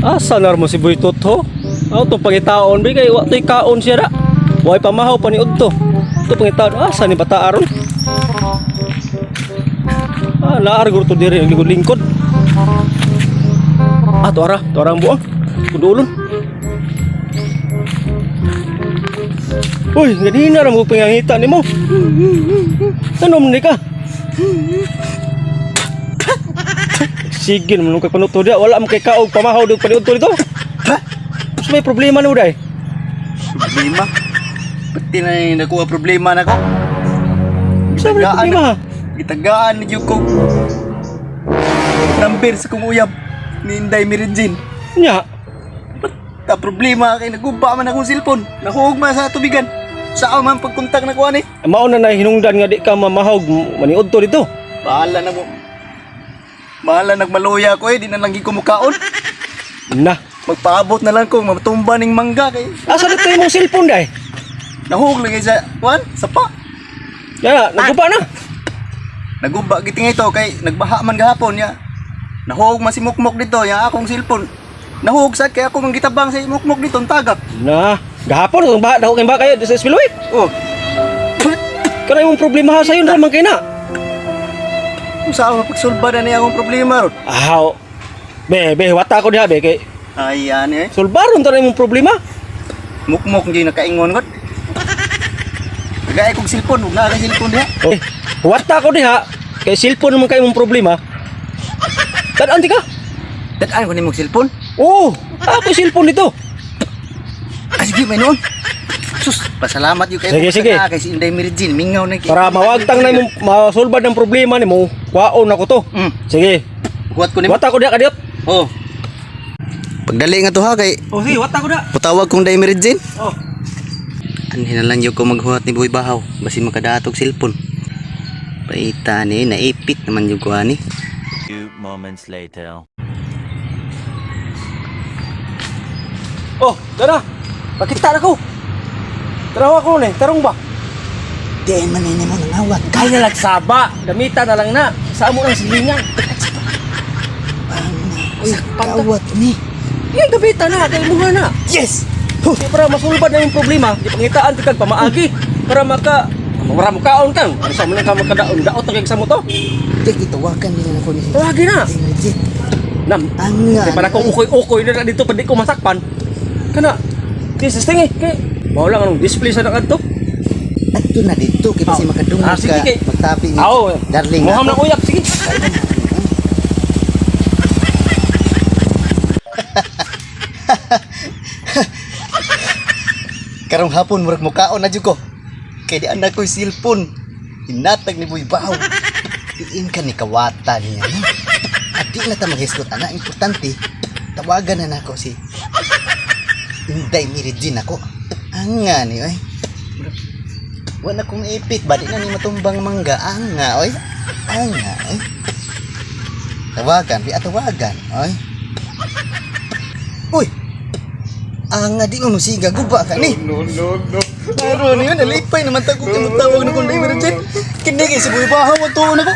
Asa na mo si Boy Toto? Aw to pangitaon bi kay wa toy kaon siya ra. Way pamahaw pa ni udto. To pangitaon asa ni bata aron? Ah, naar guro to diri ang lingkod-lingkod. Ah, to ara ang buang. Kudulon. Uy, ganina ra mo pangangita nimo. Tanom ni ka. Sige naman kay panuto dia, wala man kay kaog pamahaw dug paniudto dito. Mas may problema na uday. Problema? Pati na yung nakuha problema na ko. Sa may problema ha? Gitagaan na yung ko. Number sa kong uyab. Ni Inday Mary Jane. Nya, Ta problema kay naguba man akong cellphone. Nakuog man sa tubigan. Sao man pagkontak na ko ani? Mao na hinungdan nga di ka mamahog maniudto dito. Bahala na mo. Bahala nagmaluya ko eh, di na lang gid ko mukaon. Na. Magpaabot na lang ko, matumba ning mangga kay. Asa dito imong cellphone day? Nahuog lagi sa kuan, sa pa. Ya, naguba na. Naguba giti nga ito kay nagbaha man gahapon ya. Nahuog man si Mukmok dito ya akong cellphone. Nahuog sad kay ako man gitabang sa Mukmok dito ang tagak. Na, gahapon kung ba dako kay ba kayo sa spillway. Oh, Kana imong problema ha sayon ra man kay na. kung saan mapagsulba na niya akong problema ron. Aw. Be, be, wata ko diha be kay Ay, ani eh. sulbaron ta na imong problema. Mukmok hindi nakaingon god. Gaya kong cellphone, ug naa kay cellphone diha. Okay. Wata ko diha kay cellphone naman kay imong problema. Tan ka. Dad-an ko nimo cellphone. Oo, ako yung cellphone dito. Ah, sige, may noon. Sus, pasalamat yung kay Sige, sige. Kay si Inday Mary Jane, mingaw na kay. Para mawagtang na imong masulbad ng problema nimo, kwaon ako to. Sige. Huwat ko nimo. Wata ko diha kadiot. Oh. Pagdali nga to ha kay Oh, sige, wata ko diha. putawag kong Inday Mary Jane. Oh. Anhin na lang yung ko maghuhat ni Boy Bahaw basin makadaatog cellphone. Paita ni naipit naman yung ko ani. Few moments later. Oh, dara. Pakita na ko. Tarawa ko ni, tarong ba? Diyan man ini mo nangawat. Kay na lagsaba, damita na lang na. Sa amo ng silingan. Uy, kawat ni. Iya, damita na, kay mo na. Yes. Di para masulbad na yung problema, di pangitaan ti kag pamaagi para maka mura mo kaon kang. Ano sa mo lang ka makadaon daot na kay sa mo to? Tek gitawagan nila ko ni. Tawagi na. Mary Jane. Nam, Anga. kay para kung ukoy-ukoy na lang dito pa di ko masakpan. Kana, this is tingi kay mao lang anong display sa nakadto. Adto na dito kay basin makadungog Ah, sige, ka. kay. Magtapi ni. Aw, Darling. Moham ako. na uyap sige. Karong hapon murag mukaon na jud ko. Kay di anak ko'y cellphone. Hinatag ni Boy Bahaw. Diin ka ni kawata niya. No? At di na ta maghisgot ana importante. Tawagan na nako si Inday Mary Jane ako. Anga ni oy. Wala kong ipit ba di na ni matumbang mangga. Anga oy. Anga oy. Tawagan, bi tawagan oy. Uy. Anga di mo musiga guba ka ni. No, no, no. Pero niyo, nalipay naman tago kay tawag na kung Mary Jane. Kini kay si Boy Bahaw ang tuon ako.